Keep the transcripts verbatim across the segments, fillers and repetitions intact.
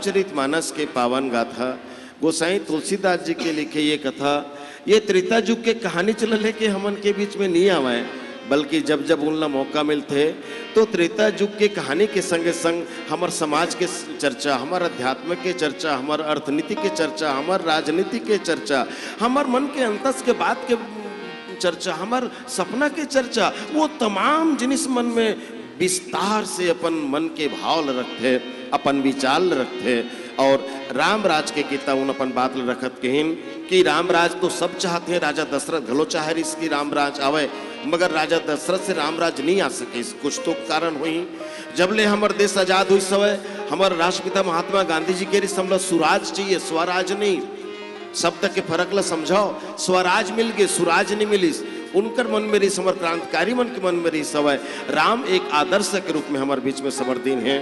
रामचरित मानस के पावन गाथा, गोसाई तुलसीदास जी के लिखे ये कथा, ये त्रेता युग के कहानी चल लेके हमन के बीच में नहीं आवे, बल्कि जब जब उनला मौका मिलथे, तो त्रेता युग के कहानी के संगे संग हमर समाज के चर्चा, हमर अध्यात्म के चर्चा, हमर अर्थनीति के चर्चा, हमर राजनीति के चर्चा, हमर मन के अंतस के बात के चर्चा, हमर सपना के चर्चा, वो तमाम जिनिस मन में विस्तार से अपन मन के भाव ल रखथे, अपन विचार ल रखथे। और रामराज के किता उन अपन बात ल रखत कहिन कि रामराज तो सब चाहत हे, राजा दशरथ घलो चाहे रिस कि रामराज आवे, मगर राजा दशरथ से रामराज नहीं आ सके, कुछ तो कारण होही। जब ले हमर देश आजाद हुई सवय, हमर राष्ट्रपिता महात्मा गांधी जी के रिस हमला सुराज चाहिए, स्वराज नहीं। शब्द के फर्क ला समझाओ, स्वराज मिल गे, सुराज नहीं मिलिस। उनकर मन में रिस, हमर क्रांतिकारी मन के मन में रिस हवय, राम एक आदर्श के रूप में हमर बीच में समर दिन हे।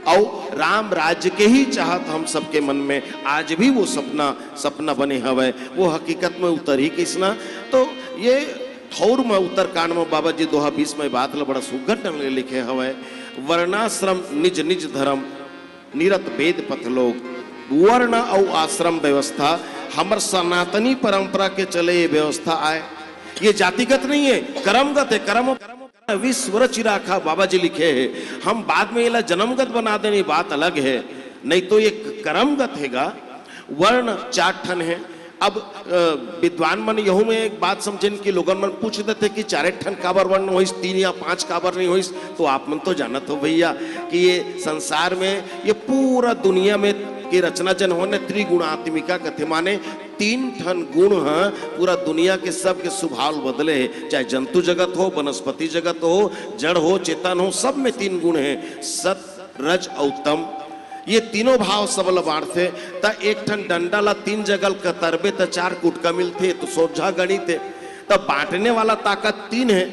अउ राम राज्य के ही चाहत हम सबके मन में आज भी वो सपना, सपना बने हवय, वो हकीकत में उतर ही किसना। तो ये ठौर में उत्तरकांड में बाबा जी दोहा बीस में बात ला बड़ा सुघर ढंग ले लिखे हवय, वर्णाश्रम निज निज धर्म, निरत वेद पथ लोग। वर्ण अउ आश्रम व्यवस्था हमर सनातनी परंपरा के चले ये व्यवस्था आय। ये जातिगत नहीं है, कर्मगत है। कर्म विश्व रचि राखा बाबा जी लिखे है। हम बाद में एला जन्मगत बना देनी, बात अलग है। नहीं तो ये कर्मगत हैगा। वर्ण चार ठन है। अब अ, विद्वान मन यहू में एक बात समझेन कि लोगन मन पूछ देथे कि चारे ठन काबर वर्ण होइस, तीन या पांच काबर नहीं होइस। तो आप मन तो जानत हो भैया कि ये संसार में, ये पूरा दुनिया में के रचना जन होने त्रिगुणात्मिका कथे, माने तीन ठन गुण ह पूरा दुनिया के सबके स्वभाव बदले है। चाहे जंतु जगत हो, वनस्पति जगत हो, जड़ हो, चेतन हो, सब में तीन गुण है, सत, रज अउ तम। ये तीनों भाव सब ल बांटथे। त एक ठन डंडा ला तीन जगह ल कतरबे त चार कुटका मिलथे, तो सोझा गणित है। त बांटने वाला ताकत तीन है,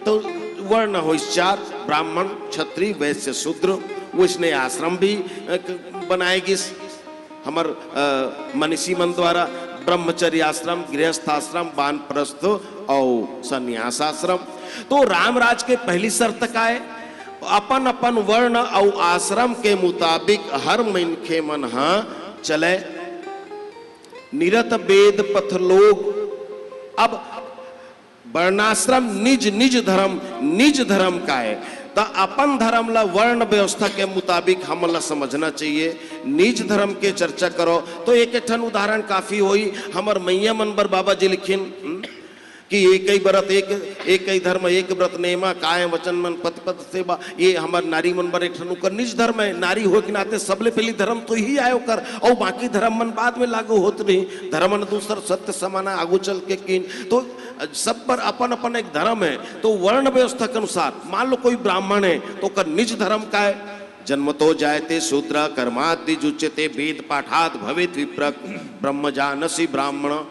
तो वर्ण होइस चार, ब्राह्मण, क्षत्रिय, वैश्य, शूद्र। वैसने आश्रम भी अ, क-, बनाए गिस हमर अ, मनीषी मन द्वारा, ब्रह्मचर्य आश्रम, गृहस्थ आश्रम, वानप्रस्थ अउ संन्यास आश्रम। तो रामराज के पहली शर्त का है, अपन अपन वर्ण अउ आश्रम के मुताबिक हर मनखे मन ह चले। निरत वेद पथ लोग। अब वर्णाश्रम निज निज धर्म, निज धर्म का है, त अपन धर्म ला वर्ण व्यवस्था के मुताबिक हमन ला समझना चाहिए। निज धर्म के चर्चा करो तो एक एक ठन उदाहरण काफी होई। हमर मैया मन बर बाबा जी लिखिन, हम्म, कि एक ही व्रत एक, एक ही धर्म एक व्रत नेमा, काय वचन मन पति पद सेवा। ये हमर नारी मन बर एक ठन उकर निज धर्म है। नारी होए के नाते सबले पहली धर्म तो ही आए ओकर, अउ बाकी धर्म मन बाद में लागू होत रही। धर्म मन दूसर सत्य समाना आगू चल के कीन। तो सब पर अपन अपन एक धर्म है। तो वर्ण व्यवस्था के अनुसार मान लो कोई ब्राह्मण है तो ओकर निज धर्म का है, जन्मतो जायते शूद्र कर्माद्विज उच्यते, वेद पाठाद भवेत विप्र ब्रह्म जानसी ब्राह्मण।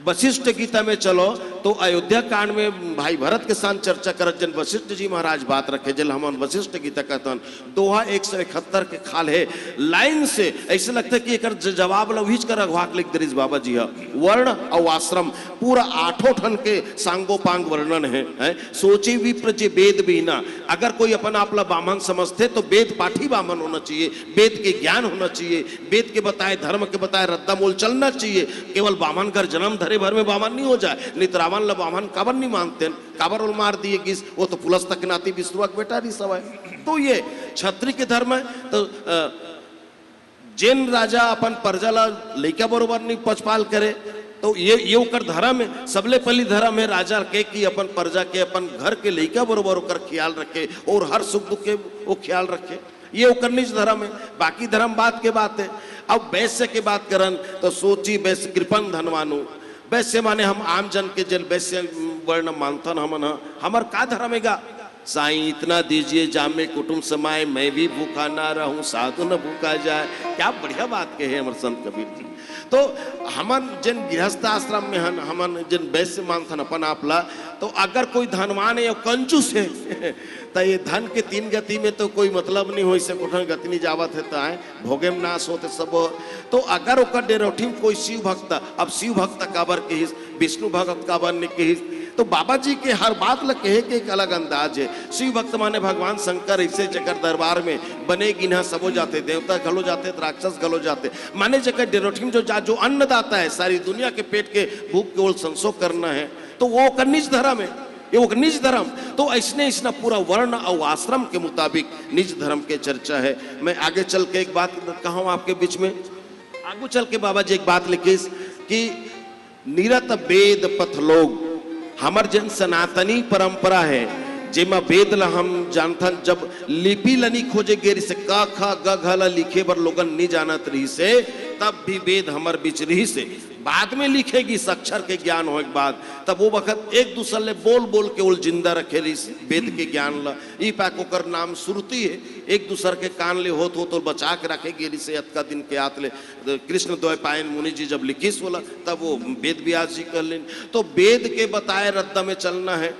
वशिष्ठ गीता में चलो तो अयोध्या कांड में भाई भरत के साथ चर्चा करत जन वशिष्ठ जी महाराज बात रखे, जल हमन वशिष्ठ गीता कहतन, दोहा एक सौ इकहत्तर के खाल है। लाइन से ऐसे लगता है कि एकर ज-, जवाब ला उहीच कर अघवा के लिख दरिस बाबा जी ह। वर्ण अउ आश्रम पूरा आठों ठन के सांगोपांग वर्णन है, है। सोचे विप्र जे वेद बिहना, अगर कोई अपन आप ला बामन समझते तो वेद पाठी बामन होना चाहिए, वेद के ज्ञान होना चाहिए, वेद के बताए, धर्म के बताए रद्दा मोल चलना चाहिए। केवल बामन घर जन्म धरे भर में बामन नहीं हो जाए, नहीं तो रावण ला बामन काबर नहीं मानते, काबर ओल मार दिए गिस, वो तो पुलस्त्य के नाती विष्णु के बेटा रहिस हवय। तो ये क्षत्रिय के धर्म है। तो अ, जेन राजा अपन प्रजा ला लइका बरोबर नहीं पचपाल करे, तो ये, ये ओकर धर्म है। सबले पहली धर्म है राजा के कि अपन प्रजा के, अपन घर के लइका बरोबर ओकर ख्याल रखे और हर सुख दुख के वो ख्याल रखे। ये ओकर निज धर्म है, बाकी धर्म बात के बात है। अब वैश्य के बात करन तो सोची वैश्य कृपण धनवानु। वैश्य माने हम आम जन के जन वैश्य वर्ण मानथन हमन ह। हमर का धर्म है गा? साईं इतना दीजिए जामे कुटुंब समाए, मैं भी भूखा ना रहूं, साधु न भूखा जाए। क्या बढ़िया बात कहे हमर संत कबीर जी। तो हमन जिन गृहस्थ आश्रम में हन, हमन जिन वैश्य मानथन अपन आप ला, तो अगर कोई धनवान है या कंजूस है तो ये धन के तीन गति में तो कोई मतलब नहीं हो, इसे कुठन गति नहीं जावत है तो आए भोगे में नाश होते सब। तो अगर ओकर डेरौठी में कोई शिव भक्त, अब शिव भक्त काबर कहिस, विष्णु भक्त काबर नहीं कहिस, तो बाबा जी के हर बात ल कहे के एक अलग अंदाज हे। शिव भक्त माने भगवान शंकर, अइसे जेकर दरबार में बने गिनहा सबो जाथे, देवता घलो जाथे, राक्षस घलो जाथे। माने जेकर डेरोठिम जो जा, जो अन्नदाता हे, सारी दुनिया के पेट के भूख के ओल संसो करना हे, तो वो ओकर निज धर्म हे, ये ओकर निज धर्म। तो अइसने, अइसना पूरा वर्ण अउ आश्रम के मुताबिक निज धर्म के चर्चा हे। मैं आगे चल के एक बात कहूँ आपके बीच में। आगू चल के बाबा जी एक बात लिखिस कि निरत बेद पथ लोग, हमर जेन सनातनी परंपरा हे, जेमा बेद ल हम जानथन, जब लिपि ल नी खोजे गे रिहिस हे, क, ख, ग, घ ल लिखे बर लोगन नी जानत रिहिस हे, तब भी बेद हमर बीच रिहिस हे। बाद में लिखे गिस अक्षर के ज्ञान होए के बाद, तब वो बखत एक दूसर ले बोल बोल के ओल जिंदा रखे रिहिस बेद के ज्ञान ल। ई पाक ओकर नाम श्रुति हे, एक दूसर के कान ले होत होत ओल बचा के रखे गे रिहिस हे अतका दिन के आत ले। कृष्ण द्वैपायन मुनि जी जब लिखिस ओला, तब वो वेद व्यास जी कहलिन। तो वेद के बताए रद्दा में चलना हे।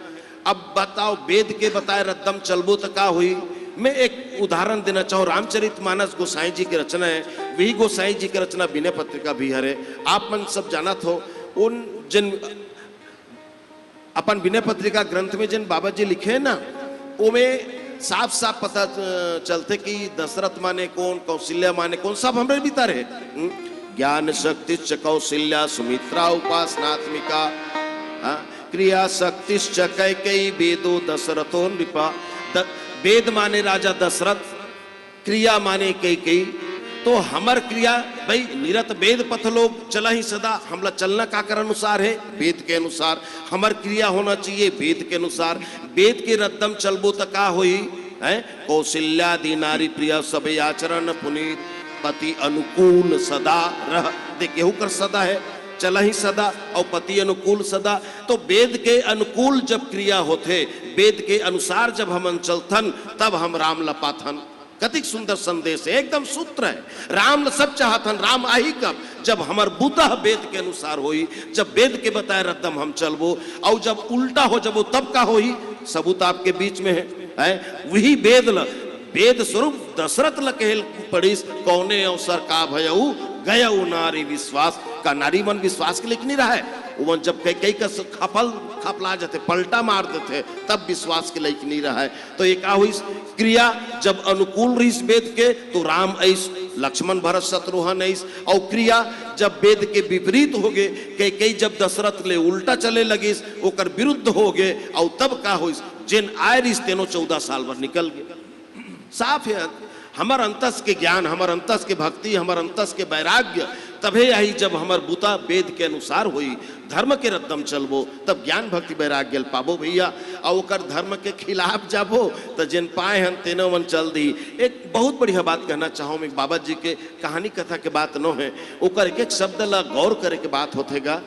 अब बताओ, वेद के बताए रद्दा में चलबो त का होही? मैं एक उदाहरण देना चाहूँ, रामचरित मानस गोसाई जी के रचना हे, वही गोसाई जी के रचना विनय पत्रिका भी हरे, आप मन सब जानत हो। उन जिन अपन विनय पत्रिका ग्रंथ में जेन बाबा जी लिखे हे ना, ओमे साफ साफ पता च-, चलथे कि दशरथ माने कोन, कौशल्या माने कोन, सब हमरे भीतर हे। हम्म? ज्ञान शक्ति च कौशल्या सुमित्रा उपासनात्मिका। हाँ? क्रिया शक्तिश्च कैकेयी वेदो दशरथो नृपा। द-, वेद माने राजा दशरथ, क्रिया माने कैकेयी। तो हमर क्रिया, भाई, निरत वेद पथ लोग, चलही सदा, हमला चलना काकर अनुसार हे? वेद के अनुसार। हमर क्रिया होना चाहिए वेद के अनुसार। वेद के रद्दा म चलबो त का होही? हैं? कौशल्यादि नारी प्रिय सब आचरण पुनीत, पति अनुकूल सदा रह। देख, एहू कर सदा हे, चलही सदा अउ पति अनुकूल सदा। तो वेद के अनुकूल जब क्रिया होथे, वेद के अनुसार जब हमन चलथन, तब हम राम ल पाथन। कतिक सुंदर संदेश हे, एकदम सूत्र हे। राम ल सब चाहत हन, राम आही कब? जब हमर बुता ह वेद के अनुसार होही, जब वेद के बताए रद्दा म हम चलबो, अउ जब उल्टा हो जबो तब का होही? सबूत आपके बीच में हे, हैं? वही वेद ल, वेद स्वरूप दशरथ ल कहेल पड़िस, कौने अवसर का भयउ गयउ नारी विश्वास। का नारी मन विश्वास के लायक नहीं रहय? ओमन जब कैकेयी का स-, खपल खपला जथे, पलटा मार देथे, तब विश्वास के लायक नहीं रहय। तो ये का होइस? क्रिया जब अनुकूल रहिस वेद के, तो राम अइस, लक्ष्मण भरत शत्रुघ्न अइस, अउ क्रिया जब वेद के विपरीत होगे, कैकेयी जब दशरथ ले उल्टा चले लगिस, ओकर विरुद्ध होगे, अउ तब का होइस? जेन आय रहिस, तेनो चौदह साल भर निकल गे। साफ हे, हमर अंतस के ज्ञान, हमर अंतस के भक्ति, हमर अंतस के वैराग्य तभे आही, जब हमर बुता वेद के अनुसार होही, धर्म के रद्दा म चलबो, तब ज्ञान भक्ति वैराग्य ल पाबो भैया। अउ ओकर धर्म के खिलाफ जाबो, त जेन पाए हन, तेनो मन चल दिही। एक बहुत बढ़िया बात कहना चाहूँ मैं, बाबा जी के कहानी कथा के बात नो हे, ओकर एक एक शब्द ल गौर करे के बात होथे गा।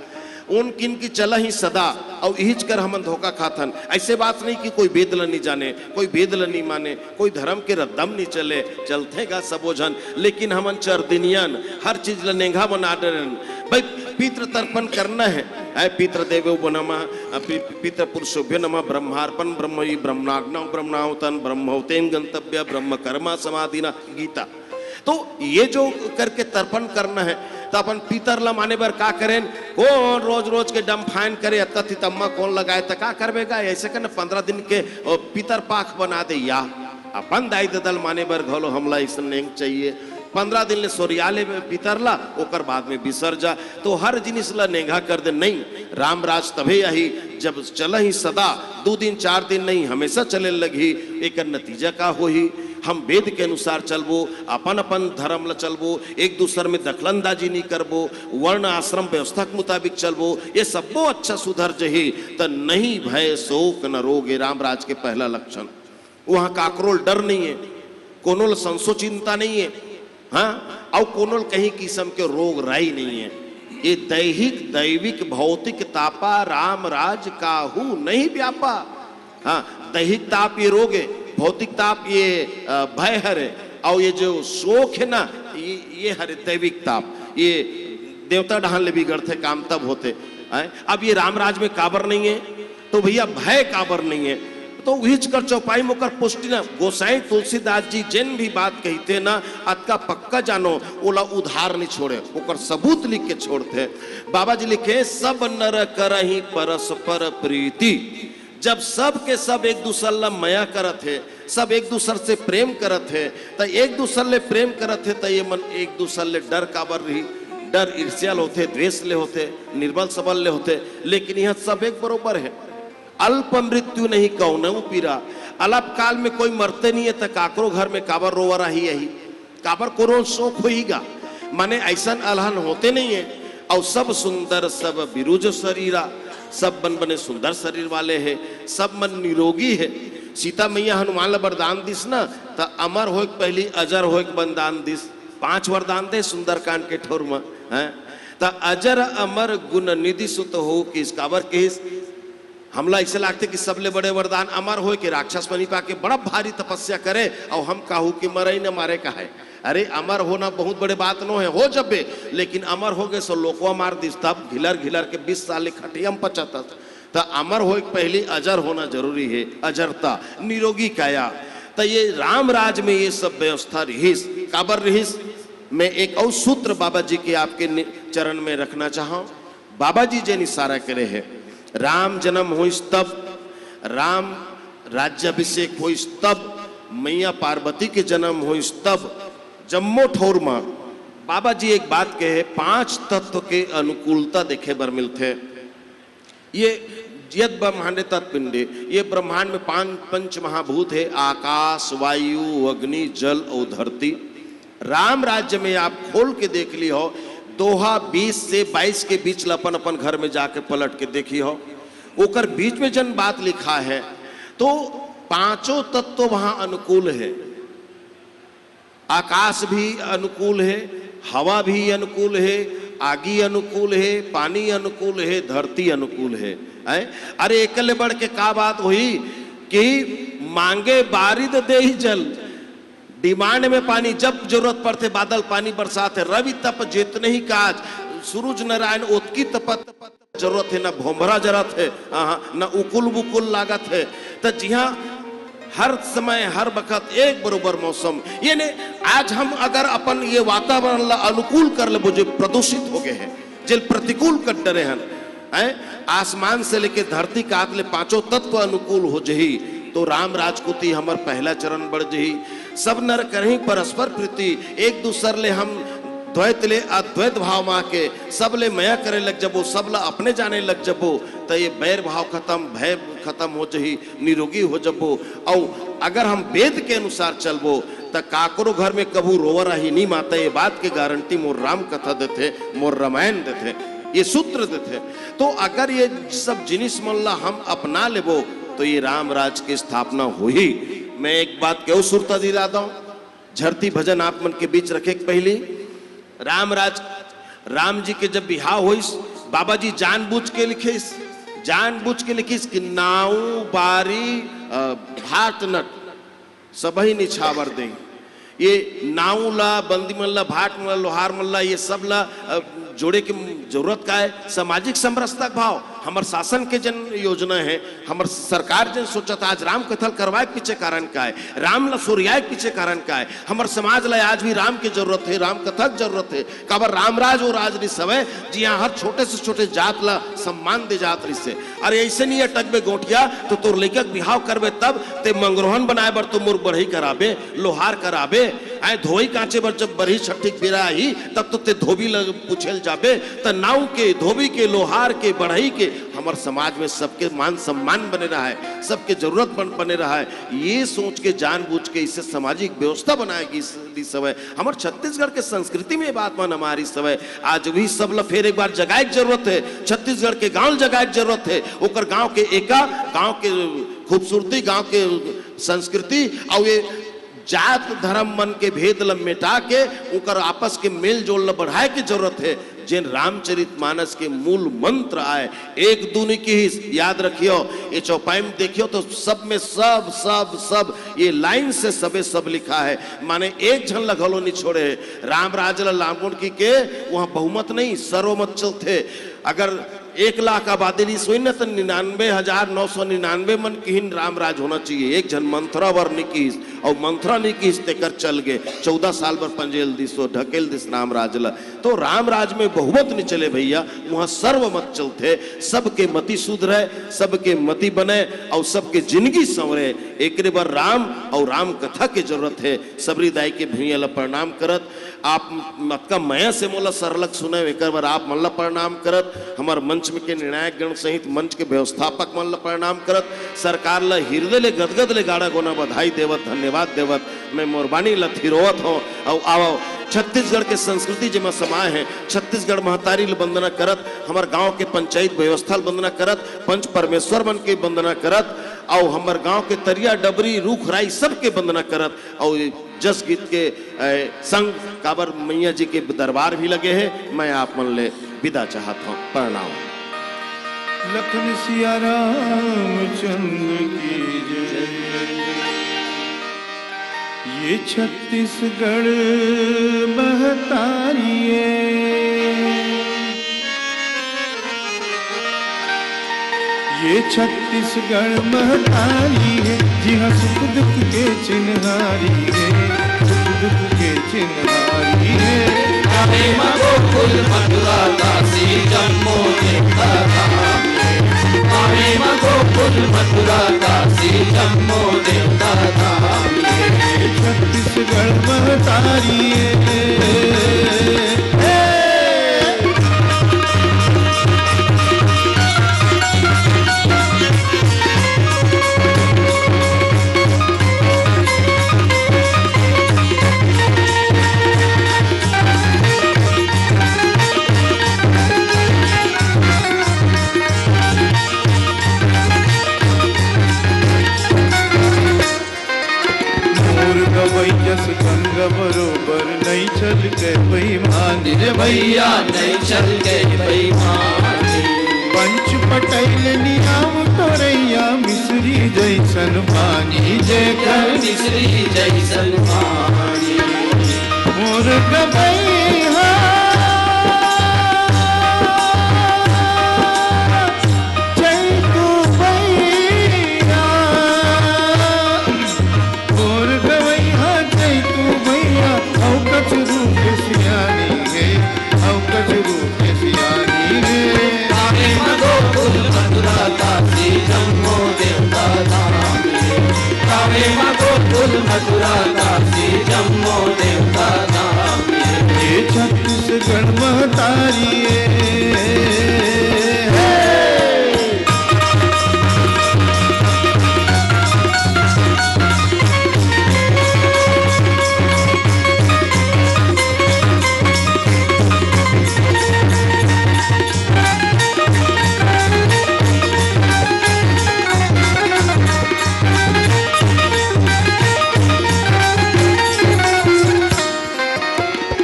उन किन की चलही सदा, अउ इहिच कर हमन धोखा खाथन। अइसे बात नहीं कि कोई वेद ल नहीं जाने, कोई वेद ल नहीं माने, कोई धर्म के रद्दा म नहीं चले, चलथे गा सबो झन, लेकिन हमन चरदिनियन हर चीज ल नेंगा बना डरेन। भाई, पितृ तर्पण करना हे, ऐ पितृ देवो नमः, अ, पि-, पितृ पुरुषोभ्यो नमः, ब्रह्मार्पण, ब्रह्म ई ब्रह्मणाग्नौ ब्रह्मणाहुतं, ब्रह्महुतेन गंतव्य, ब्रह्म कर्मा समाधिना, गीता। तो ये जो करके तर्पण करना हे, त अपन पितर ला माने बर का करेन? कोन रोज रोज के डम फाइन करे, अतका तितम्मा कोन लगाए, त का करबे गा? अइसे करना पंद्रह दिन के, ओ, पितर पाख बना दे या अपन दाई ददा ल माने बर घलो हमला अइसन नेंग चाहिए। पंद्रह दिन ले सोरिया ले पितर ला, ओकर बाद में बिसर जा। तो हर जिनिस ला नेंगा कर दे, नहीं, रामराज तभे आही, जब चलही सदा, दू दिन, चार दिन नहीं, हमेशा चले लगही। एकर नतीजा का होही? हम वेद के अनुसार चलबो, अपन अपन धर्म ल चलबो, एक दूसर में दखलंदाजी नहीं करबो, वर्ण आश्रम व्यवस्था के मुताबिक चलबो, ये सब्बो अच्छा सुधर जही, त नहीं भय शोक न रोग, ये रामराज के पहला लक्षण। वहाँ काकरो ल डर नहीं हे, कोनो ल संसो चिंता नहीं हे, हाँ, अउ कोनो ल कहीं किसम के रोग राई नहीं हे। ये दैहिक, दैविक, भौतिक तापा रामराज काहू नहीं व्यापा। हाँ, दैहिक ताप ये रोग हे, भौतिक ताप ये, अ, भय हरे, अउ ये जो शोक हे ना, ये, ये हरे दैविक ताप, ये देवता डहान ले बिगड़थे, काम तब होथे। हैं? अब ये रामराज में काबर नहीं हे? तो भैया, भय काबर नहीं हे? तो उहिच कर चौपाई में ओकर पुष्टि ना। गोसाई तुलसीदास जी जेन भी बात कहिथे ना, अतका पक्का जानो, ओला उधार नहीं छोड़े, ओकर सबूत लिख के छोड़थे। बाबा जी लिखे, "सब नर करही परस्पर प्रीति।" जब सब के सब एक दूसर ला मया करत हे, सब एक दूसर से प्रेम करत हे, त एक दूसर ले प्रेम करत हे, त ये मन एक दूसर ले डर काबर रही? डर ईर्ष्या ले होथे, द्वेष ले होथे, निर्बल सबल ले होथे, लेकिन यहाँ सब एक बरोबर हे। अल्प मृत्यु नहीं कौनऊ पीरा। अल्प काल में कोई मरते नहीं है, त काकरो घर में काबर रोवर आही, आही? काबर कोनो शोक होही गा? माने अइसन अलहन होते नहीं है। अउ सब सुंदर सब बिरुज शरीरा, सब बन बने सुंदर शरीर वाले है, सब मन निरोगी है। सीता मैया हनुमान ला वरदान दिस ना, त अमर होए के पहली अजर होए के वरदान दिस। पांच वरदान दे सुंदरकांड के ठोर म, हैं? त अजर अमर गुण निधि सुत हो किस, काबर किस? हमला ऐसे लागथे कि सबले बड़े वरदान अमर होए के, राक्षस बनी पाके बड़ा भारी तपस्या करे, अउ हम कहू कि मरई न मारे का है। अरे, अमर होना बहुत बड़े बात नो है, हो जबे, लेकिन अमर हो गए सो लोकवा मार दिस, तब घिलर घिलर के बीस साल ले खटिया म पचतस। त अमर होए के पहली अजर होना जरूरी है, अजरता, निरोगी काया। त ये राम राज में ये सब व्यवस्था रिहिस, काबर रिहिस? मैं एक अउ सूत्र बाबा जी के आपके नि-, चरण में रखना चाहूं। बाबा जी जेन इशारा करे हे, राम जन्म होइस तब, राम राज्याभिषेक होइस तब, मैया पार्वती के जन्म होइस तब, जम्मो ठौर म बाबा जी एक बात कहे, पांच तत्व के अनुकूलता देखे बर मिलथे। ये यद ब्रह्मांडे तत्पिंडे, ये ब्रह्मांड में पांच, पंच महाभूत है, आकाश, वायु, अग्नि, जल और धरती। राम राज्य में आप खोल के देख ली हो, दोहा बीस से बाईस के बीच ल अपन अपन घर में जाके पलट के देखी हो, ओकर बीच में जन बात लिखा है, तो पांचों तत्व वहां अनुकूल है। आकाश भी अनुकूल है, हवा भी अनुकूल है, आगी अनुकूल है, पानी अनुकूल है, धरती अनुकूल है। हैं? अरे, एकले बढ़ के का बात हुई कि मांगे बारिद देहि जल, डिमांड में पानी, जब जरूरत पड़थे बादल पानी बरसात है, रवि तप जेतने ही काज, सूरज नारायण ओतकी तपत जरूरत है, ना भोंभरा जरत है, हाँ, ना उकुल बुकुल लागत है। त जिहाँ हर समय, हर बखत एक बरोबर मौसम, ये ने, आज हम अगर अपन ये वातावरण ला अनुकूल कर लेबो, जो प्रदूषित हो गए हैं, जेल प्रतिकूल कर डरे हन, हैं? आसमान से लेके धरती कात ले पांचों तत्व अनुकूल हो जही, तो राम राजकुति हमर पहला चरण बढ़ जही। सब नर करही परस्पर प्रीति, एक दूसर ले हम द्वैत ले अद्वैत भाव मा के सब ले मया करे लग जबो, सब ला अपने जाने लग जबो, त ये बैर भाव खत्म, भय खत्म हो जही, निरोगी हो जबो। अउ अगर हम वेद के अनुसार चलबो, त काकरो घर में कभू रोवर आही नी माता, ये बात के गारंटी मोर राम कथा देथे, मोर रामायण देथे, ये सूत्र देथे। तो अगर ये सब जिनिस मन ला हम अपना लेबो, तो ये राम राज के स्थापना होही। मैं एक बात के अउ सुरता दिला दंव, झरती भजन आप मन के बीच रखे के पहली, राम राज, राम जी के जब बिहाव होइस, बाबा जी जानबूझ के लिखिस, जानबूझ के लिखिस कि नाऊ बारी, अ, भाट नट सबही निछावर दे। ये नाऊ ला, बंदी मन ला, भाट मन ला, लोहार मन ला, ये सब ला, अ, जोड़े के जरूरत का है? सामाजिक समरसता के भाव, हमर शासन के जन योजना है, हमर सरकार जन सोचत, आज राम कथा ल करवाए के पीछे कारण का है, राम ला सुरियाए के पीछे कारण का है, हमर समाज ला आज भी राम के जरूरत है, राम कथा के जरूरत है। काबर राम राज वो राज रिस हवय, जिहाँ हर छोटे से छोटे जात ला सम्मान दे जात रिस है। अरे ऐसे नहीं अटकबे गोठिया, तो तोर लइका के बिहाव करबे तब ते मंगरोहन बनाए बर तो मोर बढ़ई कराबे, लोहार कराबे, आए धोई कांचे बर जब बरही छठी के बेरा आही, तब तो ते धोबी ल पूछे ल जाबे, त नाऊ के, धोबी के, लोहार के, बढ़ई के, हमर समाज में सबके मान सम्मान बने रहे, सबके जरूरत बन, बने रहे। ये सोच के जानबूझ के इसे सामाजिक व्यवस्था बनाए गिस, गिस हवय। हमर छत्तीसगढ़ के संस्कृति में ये बात मन हमारी सवय। आज भी सब ल फेर एक बार जगाए के जरूरत है, छत्तीसगढ़ के गांव ल जगाए के जरूरत है, ओकर गांव के एका, गांव के खूबसूरती, गांव के संस्कृति, अउ ये जात धर्म मन के भेद ल मिटा के ओकर आपस के मेल जोल ल बढ़ाए के जरूरत है, जेन रामचरित मानस के मूल मंत्र आए। एक दूनी की ही याद रखियो, ये चौपाई में देखियो तो सब में सब, सब, सब, ये लाइन से सबे सब लिखा है, माने एक झन ल घलो नहीं छोड़े। राम राज ल लांगुन की के वहां बहुमत नहीं, सर्वमत चलथे। अगर एक लाख आबादी रहिस होही न, त निन्यानवे हजार नौ सौ निन्यानवे मन किहिन राम राज होना चाहिए। एक झन मंथरा बर नी किहिस, अउ मंथरा नी किहिस, तेकर चल गे, चौदह साल बर पंजेल दिस, ढकेल दिस राम राज ल। तो राम राज में बहुमत नी चले भैया, उहाँ सर्वमत चलथे। सबके मति सुधरे, सबके मति बने, अउ सबके जिनगी संवरे। एकरे बर राम अउ राम कथा के जरूरत हे। सबरी दाई के भुइयां ल प्रणाम करत, आप अतका मया से मोला सरलग सुने, एकर बर आप मन ला प्रणाम करत, हमर मंच में के निर्णायक गण सहित मंच के व्यवस्थापक मन ला प्रणाम करत, सरकार ला हिरदे ले गदगद ले गाड़ा गोना बधाई देवत, धन्यवाद देवत, मैं मोर बानी ला थिरोवत हों। अउ आवव, छत्तीसगढ़ के संस्कृति जेमा समाय हे, छत्तीसगढ़ महतारी ल वंदना करत, हमर गांव के पंचायत व्यवस्था ल वंदना करत, पंच परमेश्वर मन के वंदना करत, अउ हमर गांव के तरिया डबरी, रूख राई सबके वंदना करत, अउ जस गीत के, ए, संग काबर मैया जी के दरबार भी लगे हे, मैं आप मन ले विदा चाहत हौं। प्रणाम। लखन सिया रामचंद्र की जय। ये छत्तीसगढ़ महतारी है। ये छत्तीसगढ़ महतारी है, जिहाँ सुख दुख के चिन्हारी है, सुख दुख के चिन्हारी है। कामे मा गोकुल मथुरा काशी जम्मो देवता धाम है। कामे मा गोकुल मथुरा काशी जम्मो देवता धाम है। छत्तीसगढ़ महतारी है। मोर गवई जस गंगा बरोबर नइ छलके बेईमानी रे भैया, नइ छलके बेईमानी। पंच पटइल नियाव तोरइया मिसरी जइसन पानी, जेकर मिसरी जइसन पानी। मोर गवई हा जय तू भैया। मोर गवई हा जय तू भैया, अउ कचरू के सियानी हे, अउ कचरू के सियानी हे। कामे मा गोकुल मथुरा काशी जम्मो देवता धाम हे। कामे मा गोकुल मथुरा काशी जम्मो देवता धाम हे। ये छत्तीसगढ़ महतारी हे।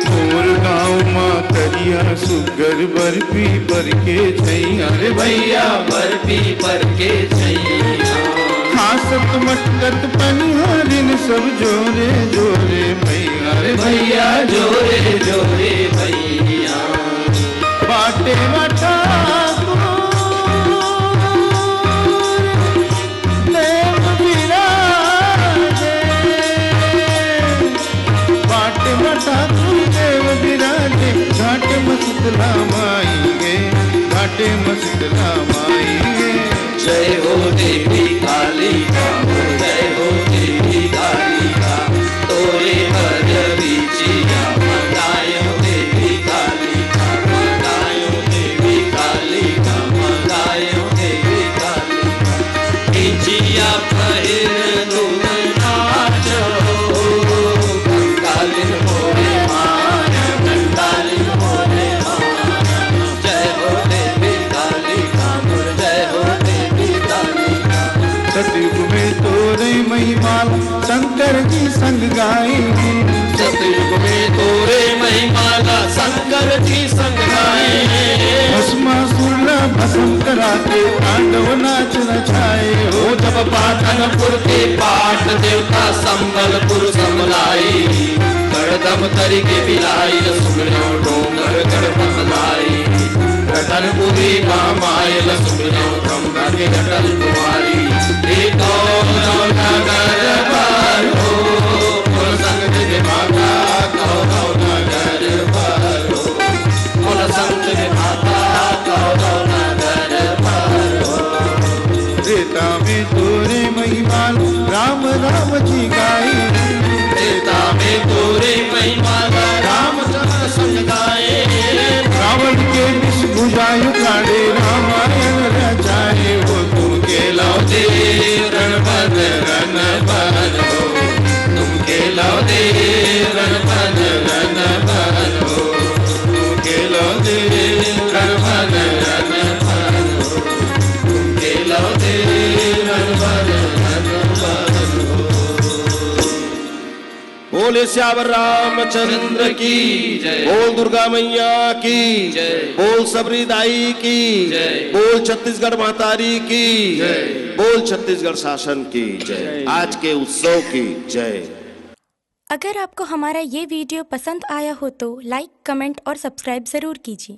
मोर गाँव मा तरिया सुग्घर बर पीपर के छैया रे भैया, बर पीपर के छैया। खासत मटकत पनिहारिन सब जोरे जोरे भैया रे भैया, जोरे जोरे भैया। बाटे मा ठाकुर देव विराजे, बाट मा ठाकुर देव विराजे, घाट मा शीतला माई गे, घाट मा शीतला माई गे। जय हो देवी कालिका, जय हो देवी कालिका, तोरे बर बिचिया मंगायो देवी कालिका, मंगायो देवी कालिका, मंगायो देवी कालिका। बिचिया पहिर तुम नाचो, कंकालिन मोरे माया, कंकालिन मोरे माया। जय हो देवी कालिका, मोर जय हो देवी कालिका। सतयुग में तोरे महिमा ला शंकर जी संग गाए। सतयुग में तोरे महिमा ला शंकर जी संग गाए। भस्मासुर ला भस्म करा के तांडव नाच नचाए हो। जब पाटनपुर के पाट देवता संबलपुर संभलाई, गढ़ दमतरी के बिलाई, सुगड़ो डोंगर गढ़ बसलाई। रतनपुरी मा माय ल सुमिरौं गंगा के अटल कुमारी, ए कौरव नगर बर हो, मोर संग देबे माता कौरव नगर बर हो, मोर संग देबे माता कौरव नगर बर हो। त्रेता में तोरे महिमा ल राम राम जी गाए। त्रेता में तोरे महिमा ल रामचंद्र संग गाए। रावण के विष भुजायु काढ़े रामायण रचाए। हो तुम खेलौ देव रण वन रन वन हो, तुम खेलौ देव रण वन रन वन हो, तुम खेलौ देव रण वन रन वन हो, तुम खेलौ देव रण वन रन वन हो। बोले सियावर रामचंद्र की, जय। बोल दुर्गा मैया की, जय। बोल सबरी दाई की, जय। बोल छत्तीसगढ़ महतारी की, जय। बोल छत्तीसगढ़ शासन की, जय। जय। आज के उत्सव की, जय। अगर आपको हमारा ये वीडियो पसंद आया हो तो लाइक, कमेंट और सब्सक्राइब ज़रूर कीजिए।